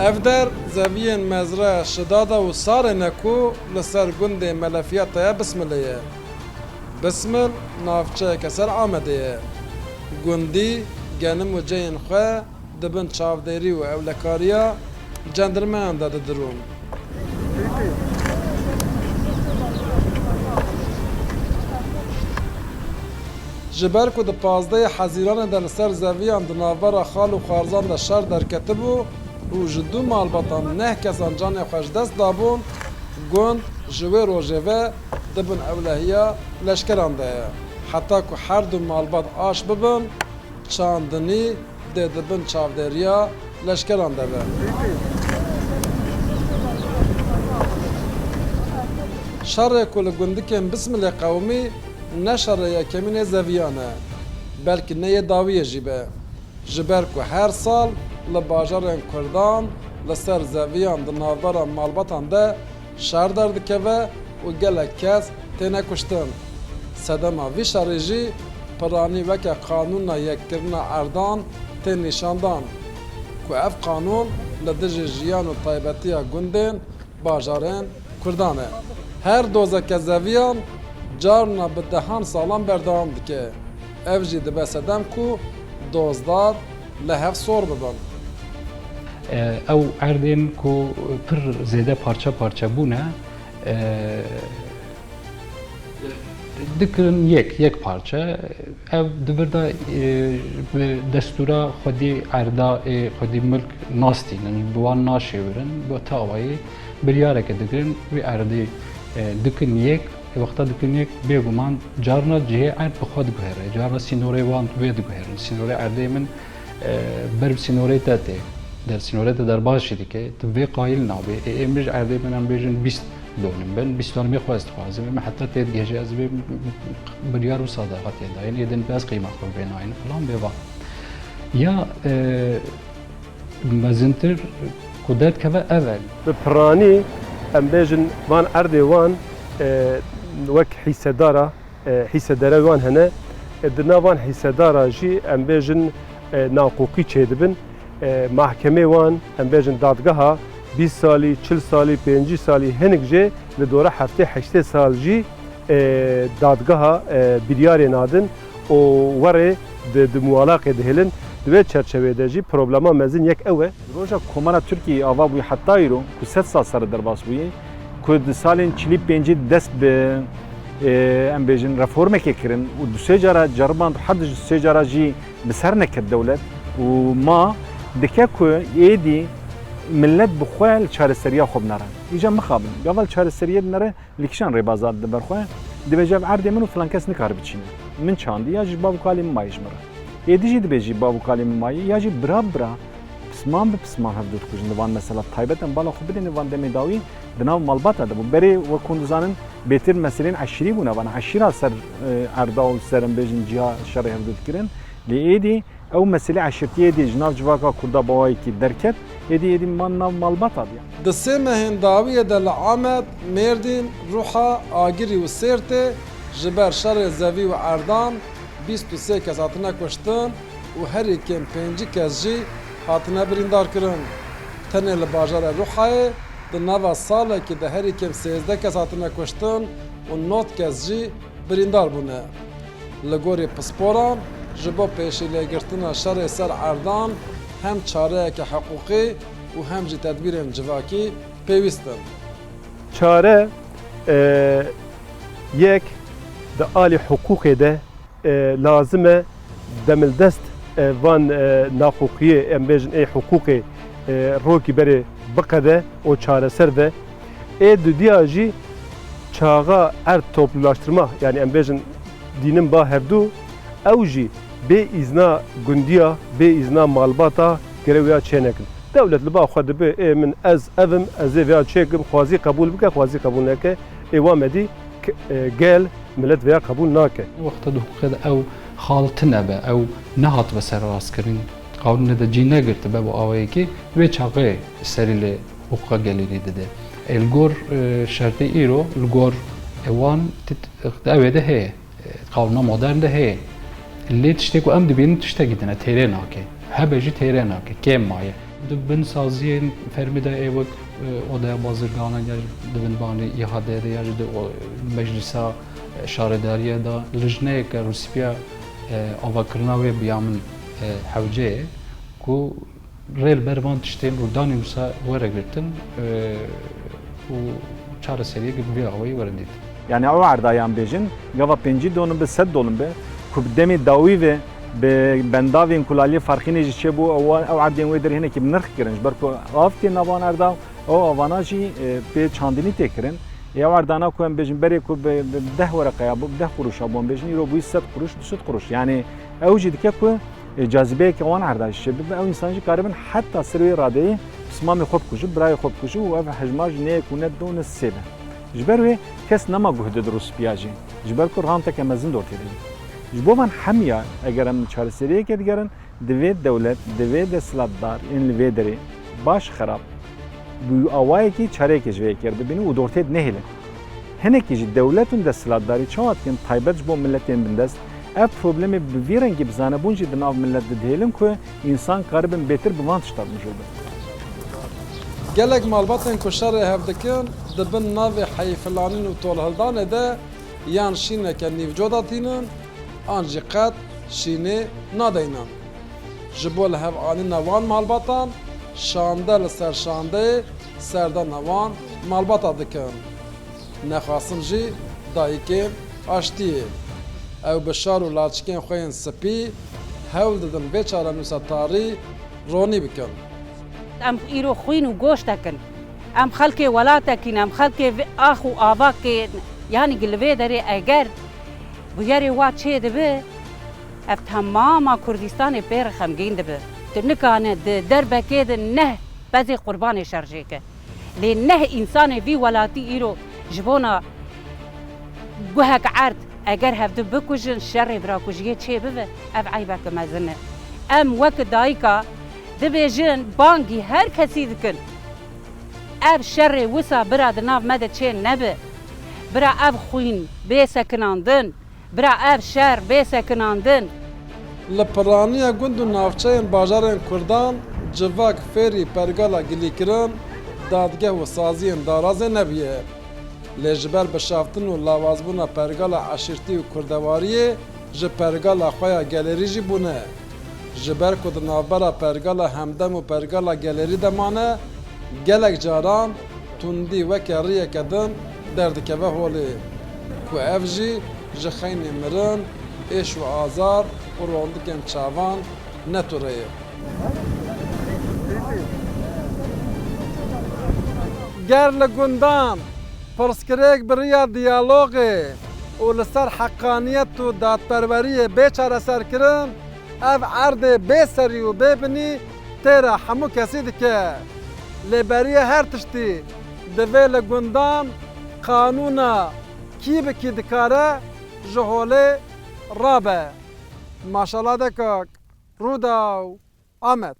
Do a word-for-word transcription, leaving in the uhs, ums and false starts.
Ev der zeviyên mezre Şidada û Sarê ne ku li ser gundê Melefiyataya Bismilê ye. Bismil navçeyeke ser Amedê ye. Gundî, genim û ceyên xwe di bin çavdêrî û ewlekariya cendirmeyan de didirûn. Ji ber ku di pazdehê Hezîranê de li ser zeviyan di navbera xal û xwarzan de şer derketibû û ji du malbatan neh kesan canê xwe ji dest dabûn, gund ji wê rojê ve di bin ewlehiya leşkeran de ye. Heta ku her du malbat aş bibin, çandinî dê di bin çavdêriya leşkeran de be. Şerê ku li gundikên Bismilê qewimî ne şerê yekemîn ê zeviyan e, belkî ne yê dawiyê jî be. Ji ber ku her sal li bajarên Kurdan li ser zeviyan di navbera malbatan de şer derdikeve û gelek kes têne kuştin. Sedema vî şerê jî piranî weke qanûna yekkirina erdan tê nîşandan, ku ev qanûn li dijî jiyan û taybetiya gundên, bajarên Kurdan e. Her dozeke zeviyan carna bi dehan salan berdewam dike. Ev jî dibe sedem ku dozdar li hev sor bibin. Ew erdên ku pir zêde parçe parçe bûne, e, dikirin yek, yek parçe. Ev di vir de, e, bi destûra xwedî erda ê xwedî milk nastînin, bi wan naşêwirin, bi ti awayî biryareke digirin, wî erdê, e, dikin yek, wexta dikin yek, bêguman carna cihê erd bi xwe diguhere, carna sînorê wan wê diguherin. Sînorê erdê min, e, ber bi sînorê te tê, der sînorê te derbas jî dike, tu vê qayîl nabê. Ê, ê min ji erdê min em bêjin bîst donim bin, bîst donimê xwe ez dixwazim, ê min heta tê digihêje ez vê biryar wisa daxatiye dayîn, ê din ez qîma xwe vê nayîn filan bê van. Ya, e, mezintir ku derdikeve ev e. Bi piranî em bêjin van erdê wan, e, wek hîsedara, e, hîsedere wan hene. E, di nav van hîsedara jî em bêjin, e, naqûqî çêdibin. E, mahkemê wan, em bêjin dadgeha bîst salî, çil salî, pêncî salî, hinek jê li dora heftê heştê sal jî, e, dadgeha, e, biryarê nadin û werê di, di muwalaqê dihêlin. Di vê çerçevê de jî problema mezin yek ew e. Roja Komara Tirkiyeyê ava bûye heta îro ku sed sal ser derbas bûye, ku di salên çilî pêncî dest bi, e, em bêjin reformekê kirin û du sê cara ceriband, her du sê cara jî bi ser neket dewlet û ma dike ku êdî millet bi xwe li çareseriya xwe binere. Îca mixabin, gava li çareseriyê dinere, li kîjan rêbaza dibe ber xwe? Dibêje ev erdê min û filan kes nikare biçîne. Min çandî ya jî bav û kalê min maye ji min re. Êdî jî dibêjî bav û kalê min maye ya jî bira bi bira, pisman bi pisman hevdû dikujin. Li van mesela taybet em bala xwe bidêne van demê dawî di nav malbata de bû. Berê wek hûn dizanin bêtir meselên eşîrî bûne, van eşîra ser, e, erda û ser em bêjin ciya şerê hevdû dikirin. Lê êdî ew meselê eşîrtiyê êdî ji nav civaka Kurda bi awayekî derket, êdî êdî man nav malbata diye. Di sê mehên dawiyê de li Amed, Mêrdîn, Ruha, Agirî û Sêrtê ji ber şerê zevî û erdan bîst û sê kes hatine kuştin û herî kêm pêncî kes jî hatine birîndarkirin. Tenê li bajarê Ruhayê di nava salekî de herî kêm sêzdeh kes hatine kuştin û nod kes jî birîndar bûne. Li gorî pisporan, ji bo pêşîlêgirtina şerê ser erdan hem çareyeke hiqûqî û hem jî tedbîrên civakî pêwîst in. Çare, e, yek di alî hiqûqê de, e, lazim e demildest, e, van, e, naqûqiyê, em bêjin ê hiqûqê, e, rokî berê biqede û çareser be. Ê dudiya jî çaxa erd toplulaştırma, yanî em bêjin dînin ba hevdû, ew jî bê îzna gundiya, bê îzna malbata gere wêya çênekin. Dewlet li ba xwe dibe, ê min ez ev im, ez ê vêya çêkim, xwazî qebûl bike, xwazî qebûl neke, ê wa medî k-, e, gel, milet vêya qebûl nake. Wexta di hiqûqê de ew xal tune be, ew nehatibe serrastkirin, qanûnê de cî negirtibe bi awayekî, wê çaxê serî li hiqûqa gelêrî dide. Ê li gor, e, şertê îro, li gor, e, wan tit-, ew ê de heye, e, qanûna modern de heye. Lê tiştê ku em dibînin tiştekî din e, têrê nake. Hebe jî têrê nake, kêm maye. Di bin saziyên fermî de ê wek, e, Odeya Bazirganan ya jî di bin banê İHA'de de ya jî di o-, Meclisa, e, Şaredariyê de lijneyeke Rûspîya, e, avakirina wê bi ya min, e, hewce ye ku rê li ber van tiştên û danî wisa were girtin, e, û çareseriyeke bi vî awayî were dîtin. Yani ew erda yan bêjin, gava pêncî dolin bi, sed dolin bi, ku bi demê dawî ve bi bendavên kulaliyê Farqînê jî çêbû, ew, ew erdên wê derê hinekî bi nirx kirin, ji ber ku av tê nav wan erda, ew avana jî, e, pê çandinî tê kirin. Ê ew erdana ku em bêjin berê ku bi, bi deh wereqeya bû, bi deh quruşa bû, em bêjin îro bûyî sed quruş, du sed quruş. Yani ew jî dike ku, e, cazîbeyeke wan erda jî çêbibe, ew însan jî karibin heta ser wê radeyê pismamê xwe bikujin, birayê xwe bikujin û ev hejmar jî ne yek û ne du ne sê be. Ji ber wê kes nema guh dide rûspîya jî. Ji ber ku ranteke mezin dortê de ye. Ji bo van hemiya eger em çareseriyekê digerin, divê dewlet, divê desthilatdar ên li vê derê baş xerab bi awayekî çareyekê ji vê yekê re bibînin û dortê de nehêlin. Hinekî jî dewlet û desthilatdarî çawa dikin taybet ji bo miletên bindest, ev problemê bi vî rengî bi zanebûn jî di nav milet de dihêlin ku însan karibin bêtir bi van tişta mijûl bin. Gelek malbatên ku şerê hev dikin, di bin navê heyfilanîn û tolhildanê de yan şîneke nîvcoda tînin, an jî qet şînê nadeynin. Ji bo li hev anîna wan malbatan, şande li ser şandeyê serdana wan malbata dikin. Nexasim jî dayikên aştiyê. Ew bi şal û laçikên xwe yên spî hewl didin vê çarenûsa tarî ronî bikin. Em îro xwîn û goştek in. Em xelkê welatekî ne, em xelkê vê ax û avakê ne. Yanî li vê derê eger bûyerê wa çêdibe, ev temama Kurdistanê pê re xemgîn dibe. Tu nikane di derbekê de neh pezê qurbanê şer jê ke. Lê neh însanê vî welatî îro ji bona guhek erd eger hevdu bikujin, şerê birakujiyê çêbibe, ev eybeke mezin e. Em wek dayika dibêjin, bangî her kesî dikin. Ev şerê wisa bira di nav me de çê nebe. Bira ev xwîn bê sekinandin. Bira ev şer bê sekinandin. Li piraniya gund û navçeyên bajarên Kurdan civak fêrî pergala gilîkirin, dadgeh û saziyên darazê nebûye. Lê ji ber bişaftin û lawazbûna pergala eşîrtî û kurdewariyê ji pergala xwe ya gelerî jî bûne. Ji ber ku di navbera pergala Hemdem û pergala Gelerî de mane, gelek caran tundî weke riyeke din derdikeve holê, ku ev jî ji xeynê mirin, êş û azar û rondikên çavan ne tu re ye. Ger li gundan pirsgirêk bi riya diyalogê û li ser heqaniyet û dadperweriyê bê çareserkirin, ev erdê bê serî û bê binî têra hemû kesî dike. Lê beriya her tiştî, divê li gundan qanûna kî bi kî dikare ji holê rabe. Maşala de kak, Rûdaw, Amed.